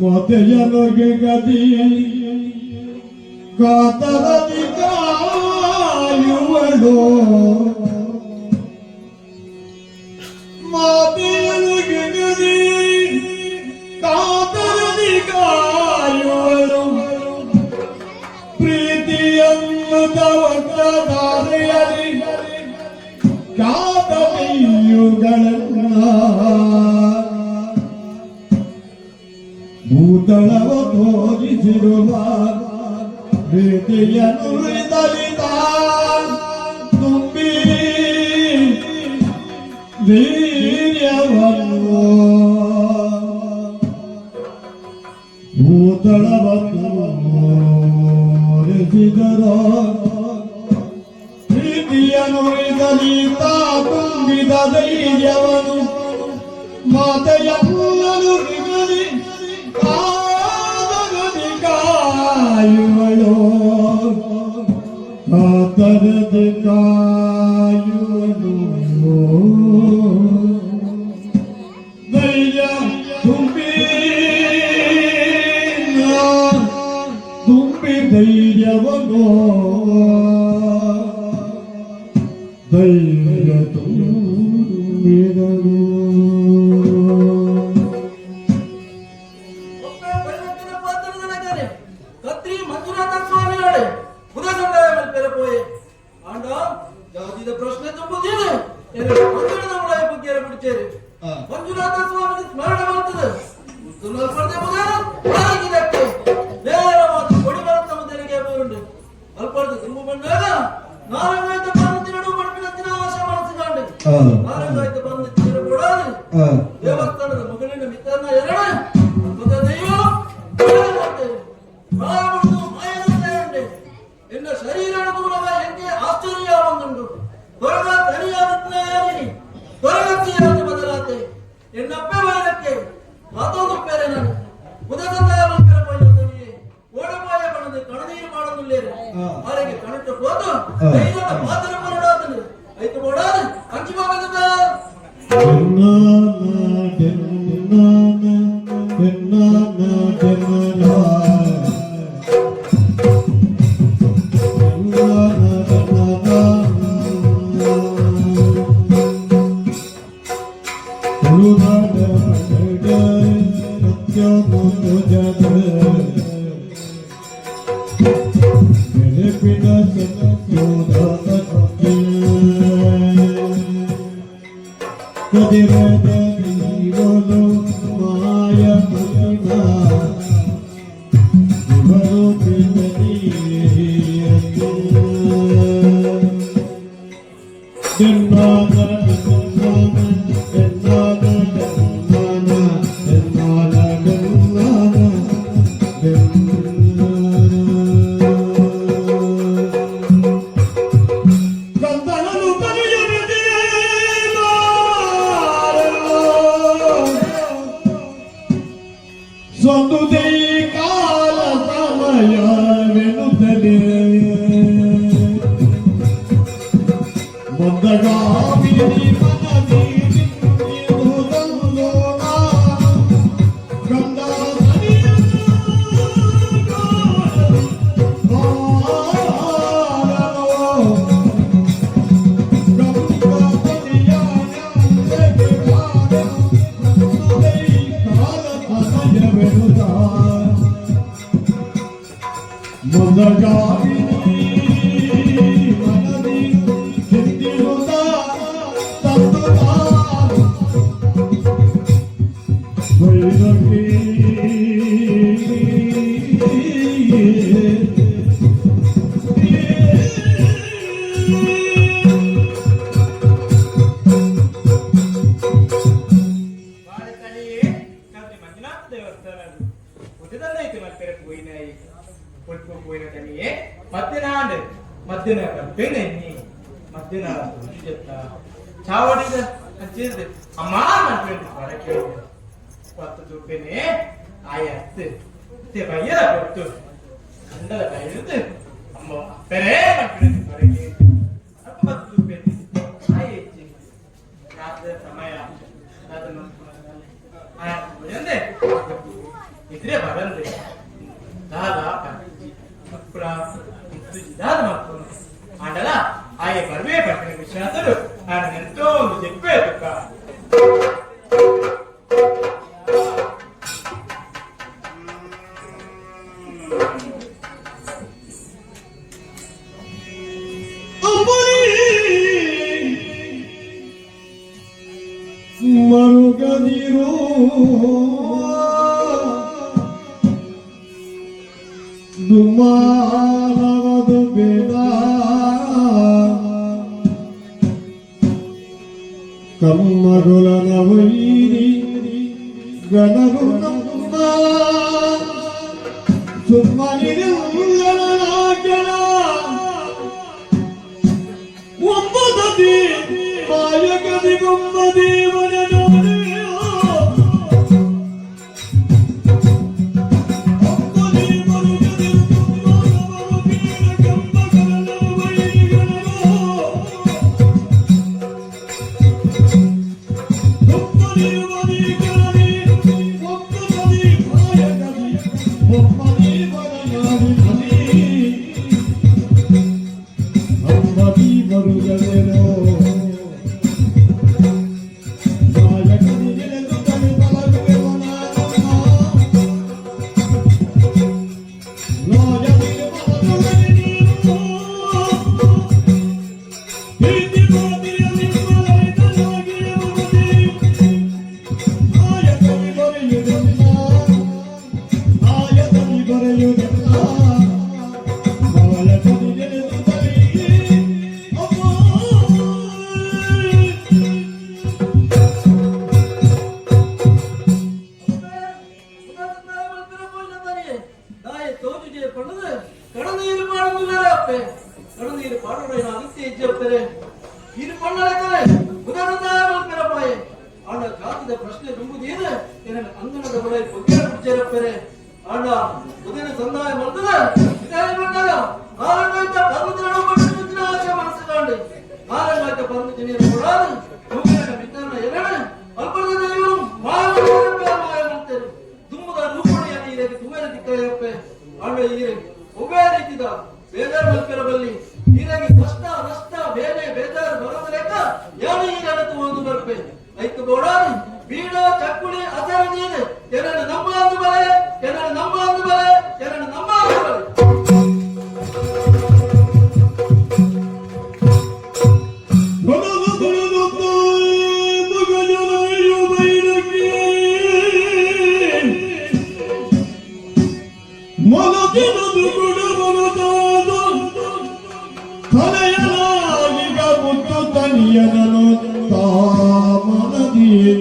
ಮಾತೆಯನೊಗೆ ಗದಿ ಕಾತರದಿ ಕಾಯುವಳು, ಮಾತೆಯನೊಗೆ ಗದಿ ಕಾತರದಿ ಕಾಯುವಳು. ಪ್ರೀತಿಯನ್ನು ತವಕದಾರೆಯಲಿ ಕಾದಮೆಯುಗಳನ್ನ ಭೂತಳವ ತೋರಿಸಿರುವ ಪ್ರೀತಿಯನ್ನು ದಲಿತ ತುಂಬಿ ಧೈರ್ಯವನ್ನು, ಭೂತಳವ ತೋರಿಸಿದರೋ ಪ್ರೀತಿಯನ್ನು ದಲಿತ ತುಂಬಿದ ಧೈರ್ಯವನು. ಮಾತೆಯನ್ನು ನಿಗದಿ ಕಾದಗದಿ ಕಾಯುವಳು, ಕಾತರದಿ ಕಾಯುವಳು. ಧೈರ್ಯ ತುಂಬಿ ತುಂಬಿ ಧೈರ್ಯವನು, ಧೈರ್ಯ ತುಂಬಿದನು. ಒಮ್ಮೆ ಬೈರಕ್ಕಿನ ಪಾತ್ರದನಗರೆ ಕತ್ರಿ ಮಂಜುನಾಥ ಸ್ವಾಮಿಗಳೇ ಉದಸಂದಾಯ ಮಲ್ಪೆರ ಪೋಯೆ. ಆಂಡ ಜಾತಿದ ಪ್ರಶ್ನೆ ತುಂಬುದೇನೆ ಮಂಜುಳದ ಉಡಾಯ ಬುಗ್ಗೆರ ಬಿಡ್ಚೇರಿ. ಮಂಜುನಾಥ ಸ್ವಾಮಿ ಸ್ಮರಣೆ ಮಾಡ್ತದೆ. ಪಡೆದೆ ಮುದ ನೇರವಾದ ಕೊಡಿಮರತ್ತ ಮುದರಿಗೆ ಬರುಂಡು. ಅಲ್ಪರ್ದು ತುಂಬು ಬಂದಾಗ ನಾರಂಗಾಯ್ತ ಬಂದು ನಡುವು ಪಡ್ಪಿನ ದಿನ ಆಶಾ ಮನಸ್ಸಿಗಾಂಡು. ನಾರಂಗಾಯ್ತ ಬಂದು ತಿರು ಕೊಡಾದು ದೇವಸ್ಥಾನದ ಮಗಳಿನ ಮಿತ್ರನ ಎರಡು ಅದ್ಭುತ ದೈವ ಪ್ರಾಯಬುಡುದು ಮಾಯದಂತೆ ಎನ್ನ ಶರೀರ ದೂರವ ಎಂಕೆ ಆಶ್ಚರ್ಯ ಬಂದುಂಡು. ಹೊರಗ ತನಿಯಾದ ಹೊರಗತಿಯಾದ ಬದಲಾತೆ. ಎನ್ನಪ್ಪೆ ಬೈರಕ್ಕೆ ಮಾತೊಂದು ಪೇರೆ ನಾನು ಉದಸಂದಾಯ ಮಲ್ಪೆರ ಪೋಯಿನ ಓಡಪಾಯ ಬಣ್ಣದ ಕಣನೀರು ಮಾಡನುಲ್ಲೇರು. ಆರೆಗೆ ಕಣಟ್ಟು ಹೋದು ದೈವದ ಪಾತ್ರ ಬರಡಾತನು ಐತು ಬೋಡಾದು ಅಂಚಿ ಬಾಗದ. ಮಾಯ ಮಹಿಮಾ. ಮುದಗಾಮಿನಿ ಮನದಿ ನಿಂದಿರುವುದಲ್ಲೋಣ ಗಂಧ ಮುದಗಾಮಿನಿ ಮನದಿ ಹಿಂದಿರುತ್ತ ತತ್ತುತ್ತಾನು ಭೈರವಿ. ಬಾಳೆತಳಿಯೇ ಕದ್ರಿ ಮಂಜುನಾಥ ದೇವಸ್ಥಾನ ಉದಿದಲ್ಲೈತಿ ಮಲ್ಪೆರೆ ಪೋಯಿನಾಯಿ ಕೊಳ್ಪು ಪೋಯಿನ ತನಿಯೇ ಮಧ್ಯಾಹ್ನ ಮಧ್ಯಾಹ್ನ ಬರ್ಪೇನೆ ಎನ್ನಿ ಮಧ್ಯಾಹ್ನ ಚೆತ್ತ ಚಾವಡಿದ ಅಂಚಿರ್ದೆ ಅಮ್ಮ ಮಲ್ಪೆಂದು ಬರ ಕೇಳಿದೆ ಪತ್ತು ತುಪ್ಪೇನೆ ಆಯ ಅತ್ತು ಇತ್ತೆ ಬಯ್ಯದ ಕೊಟ್ಟು ಕಂಡದ ಕೈಯಿದ್ದು ಅಮ್ಮ ಅಪ್ಪರೇ ಮಲ್ಪೆಂದು ಬರ ಕೇಳಿದೆ. ಅಪ್ಪ ಪತ್ತು ತುಪ್ಪೇನೆ ಆಯ ಹೆಚ್ಚಿ ರಾತ್ರಿ ಸಮಯ ಅದನ್ನು ಅಂದೆ ಇದ್ರೆ ಬರಂದೆ ದಾದ ಅಪ್ಪುರ ದಾದ ಮಕ್ಕಳು ಆಂಡಲ ಆಯೆ ಬರ್ವೇ ಪಟ್ಟಿನ ವಿಶ್ವನಾಥರು ನಾನು ಎಂತೋ ಒಂದು చెప్పే ತುಕ್ಕ. ಮರುಗದಿರು ದುಮಾನವದು ಬೇಡ ಕಮ್ಮಗುಲನ ವೈರಿ ಗಣರು ನಮ್ಮ ಸುಮ್ಮನಿರುಲ್ಲನ ಒಂಬದಿ ಮಾಯಗದಿ ಬೊಮ್ಮ ದೇವನ. ಮರುಗದೇನೋ ಕಡನೀರು ಪಾಡುವುದಿಲ್ಲರಪ್ಪೆ ಕಡನೀರು ಪಾಡುವ ಅಗತ್ಯ ಇಜ್ಜಪ್ಪರೆ ಇದು ಪಣ್ಣಲೆಕ್ಕರೆ ಉದರಂದಾಯ ಆಂಡ ಜಾತಿದ ಪ್ರಶ್ನೆ ತುಂಬುದೇನು ಏನ ಅಂಗನದ ಬಡ ಬೊಗ್ಗೆರ ಬಿಡ್ಚೇರಪ್ಪರೆ. ಆಂಡ ಉದಯ ಸಂದಾಯ ಮಲ್ತದ ಇದಾಯ ಬಂದಾಗ ಆರಂಭ ಪರ್ವತ ಪಟ್ಟು ಆಶೆ ಮನಸ್ಸು ಕಾಂಡು ಆರಂಭ ಪರ್ವತ ನೀರು ಕೊಡಾದು ಮುಗಿನ ಮಿತ್ರನ ಎರಡು ಅಲ್ಪದ ದೇವರು ಮಾಯ ಮಾಯ ಮಾಡ್ತಾರೆ ದುಮ್ಮದ ರೂಪಣೆಯನ್ನು ಈ ರೀತಿ ತುಮೇರ ದಿಕ್ಕಯಪ್ಪೆ. ಆಂಡ ಈ ಒಬ್ಬೇ ರೀತಿದ ಬೇಜಾರು ಮಲ್ಪೆರ ಬಲ್ಲಿ ಹೀಗಾಗಿ ಕಷ್ಟ ನಷ್ಟ ಬೇನೆ ಬೇಜಾರು ಬರೋದ ಲೆಕ್ಕ ಯಾರು ಈ ನಡತು ಒಂದು ಬರ್ಪೆ ಐತು ಬೋಡಾದು ಬೀಡ ಚಕ್ಕುಳಿ ಅಸರ ನೀನು ಏನನ್ನು ನಮ್ಮ ಅಂದು ಬಲೆ, ಏನನ್ನು ನಮ್ಮ ಅಂದು ಬಲೆ, ಏನನ್ನು ನಮ್ಮ ಅಂದು ಬಲೆ. ತಲೆಯಲಾಗಿಗ ಮುತ್ತು ತನಿಯನನು ತಾಮನದಿಯೇ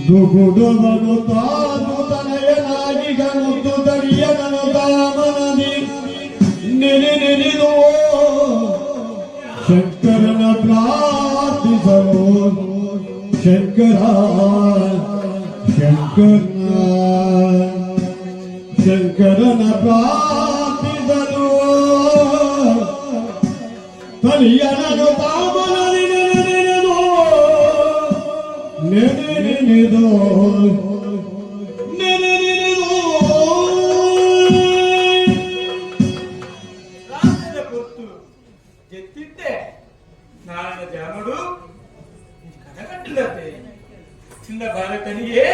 ದುಗುಡುವನು ತಾನು ತಲೆಯಲಾಗಿಗ ಮುತ್ತು ತನಿಯನನು ತಾಮನದಿ ನಿನಿ ನಿನಿದು ಶಂಕರನ ಪ್ರಾರ್ಥಿಸಲು ಶಂಕರ ಶಂಕರ ಶಂಕರನ ಪ್ರಾರ್ಥಿಸಲು. ಅಳಿಯನನು ತಾಮನದಿ ನೆನೆದು ನೆನೆನೆನೆದು ನೆನೆನೆನೆದು. ರಾತ್ರಿದ ಪೊರ್ತು ಜೆತ್ತಿದ್ದೆ ನಾರನ ಜಾಮಡು ಕನಕಟ್ಟಿಲ್ಲತೆ ಚಿನ್ನ ಬಾಲಕನಿಗೆ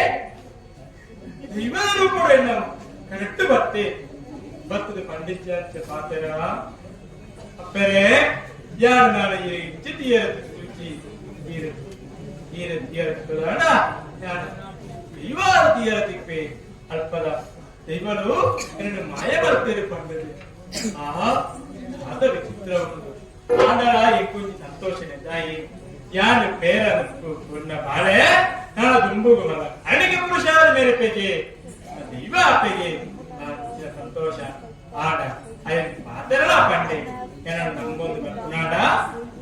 ದೈವದ ರೂಪಡು ಎನ್ನ ಕರೆಕ್ಟ್ ಬತ್ತೆ ಬತ್ತದ ಪಂಡಿತ್ಯ ಪಾತೆರ ಅಪ್ಪರೆ ಯಾರು ನಾಳೆ ಇಂಚಿತಿ ಏರತಿ ಈರ ಈರ ತೀರಣ ಯಾರು ದೈವಾರ ತೀರತಿಪ್ಪೆ ಅಲ್ಪದ ದೈವನು ಎರಡು ಮಾಯ ಬರ್ತೀರಿ ಪಂಡದು. ಆಹಾ, ಆದ ವಿಚಿತ್ರ ಉಂಟು. ಆಂಡಲ ಎಂಕೊಂಜಿ ಸಂತೋಷನೆ ತಾಯಿ ಯಾನು ಪೇರ ಪುಣ್ಣ ಬಾಳೆ ನಾಳ ದುಂಬುಗು ಮಲ ಅಣಿಗೆ ಪುರುಷಾದ ಮೇರೆ ಪೇಜೆ ದೈವ ಆಪೆಗೆ ಸಂತೋಷ. ಆಡ ಅಯನ್ ಪಾತೆರಲ ಪಂಡೆ ಎನ ನಂಬೊಂದು ಬರ್ಪುನಾಡ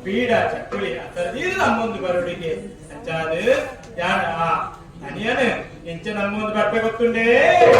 ಪೀಡ ಚಕ್ಕುಳಿ ಅತರದೀರು ನಮ್ಮೊಂದು ಬರುಡಿಗೆ ಅಂಚಾದು ಯಾನ ಆ ಅನಿಯನು ಎಂಚ ನಮ್ಮೊಂದು ಬರ್ಪೆ ಗೊತ್ತುಂಡೇ.